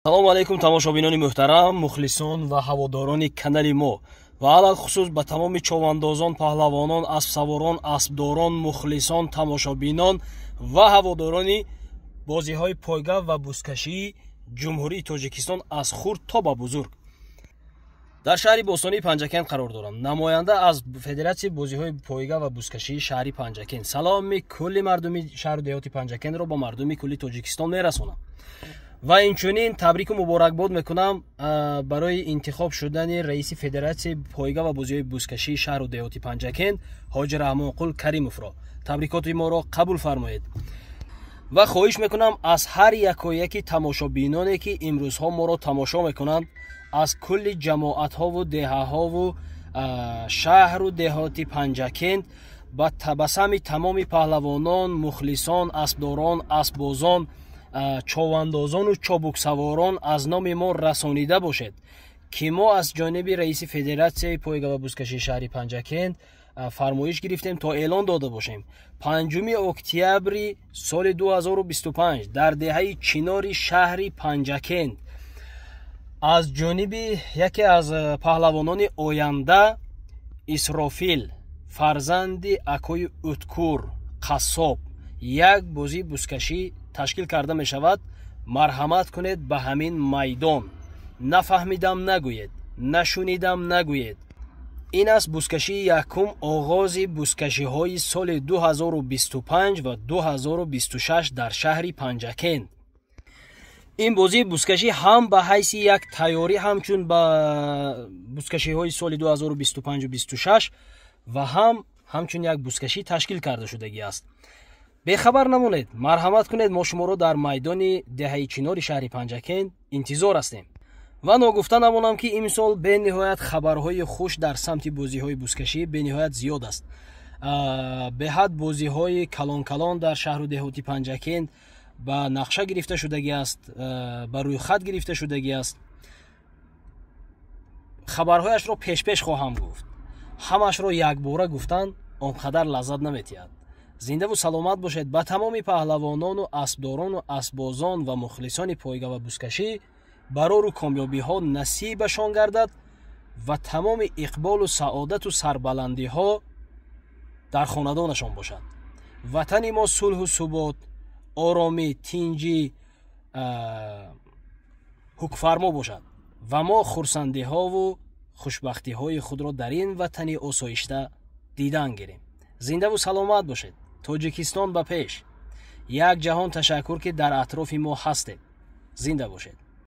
Салому алайкум, тамошобинони муҳтарам, мухлисон ва ҳаводорони канали мо ва алалхусус ба тамоми човандозон, паҳлавонон, аспсаворон, аспдорон, мухлисон, тамошобинон ва ҳаводорони бозиҳои пойга ва бузкашии Ҷумҳурии Тоҷикистон аз хурд то ба бузург. Дар шаҳри бостонии Панҷакент қарор дорам. Намоянда аз Федератсияи бозиҳои пойга ва бузкашии шаҳри Панҷакент саломи кулли мардуми шаҳру деҳоти Панҷакентро ба мардуми кулли Тоҷикистон мерасонам ва инчунин табрику муборакбод мекунам барои интихоб шудани раиси Федератсияи пойга ва бозиҳои бузкашии шаҳру деҳоти Панҷакент Ҳоҷи Раҳмонқул Каримовро. Табрикоти моро қабул фармоед ва хоҳиш мекунам аз ҳар якояки тамошобиноне, ки имрӯзҳо моро тамошо мекунанд, аз кулли ҷамоатҳову деҳаҳову шаҳру деҳоти Панҷакент ба сами тамоми паҳлавонон, мухлисон, аспдорон, аспбозон, човандозону чобуксаворон аз номи мо расонида бошед, ки мо аз ҷониби раиси Федератсияи пойга ва бузкашии шаҳри Панҷакент фармоиш гирифтем, то эълон дода бошем: 5 октябри соли 2025 дар деҳаи Чинори шаҳри Панҷакент аз ҷониби яке аз паҳлавонони оянда, Исрофил фарзанди акои Ӯткур Қассоб, як бозии бузкашӣ ташкил карда мешавад. Марҳамат кунед ба ҳамин майдон. Нафаҳмидам нагӯед, нашунидам нагӯед. Ин аст бузкашии якум, оғози бузкашиҳои соли 2025 ва 2026 дар шаҳри Панҷакент. Ин бозии бузкашӣ ҳам ба ҳайси як тайёрӣ ҳамчун ба бузкашиҳои соли 2025 26 ва ҳам ҳамчун як бузкашӣ ташкил карда шудагӣ аст. Бехабар намонед, марҳамат кунед, мо шуморо дар майдони деҳаи Чинори шаҳри Панҷакент интизор ҳастем. Ва ногуфта намонам, ки имсол бениҳоят хабарҳои хуш дар самти бозиҳои бузкашӣ бениҳоят зиёд аст. Беҳад бозиҳои калон-калон дар шаҳру деҳоти Панҷакент ба нақша гирифта шудагӣ аст, ба рӯйхат гирифта шудагӣ аст. Хабарҳояшро пешпеш хоҳам гуфт, ҳамашро якбора гуфтан он қадар лаззат наметиҳад. Зиндаву саломат бошед. Ба тамоми паҳлавонону аспдорону аспбозон ва мухлисони пойга ва бузкашӣ барору комёбиҳо насибашон гардад ва тамоми иқболу саодату сарбаландиҳо дар хонадонашон бошад. Ватани мо сулҳу субот, оромӣ, тинҷӣ ҳукмфармо бошад ва мо хурсандиҳову хушбахтиҳои худро дар ин ватани осоишта дидан гирем. Зиндаву саломат бошед. Тоҷикистон ба пеш. Як ҷаҳон ташаккур, ки дар атрофи мо ҳастед. Зинда бошед.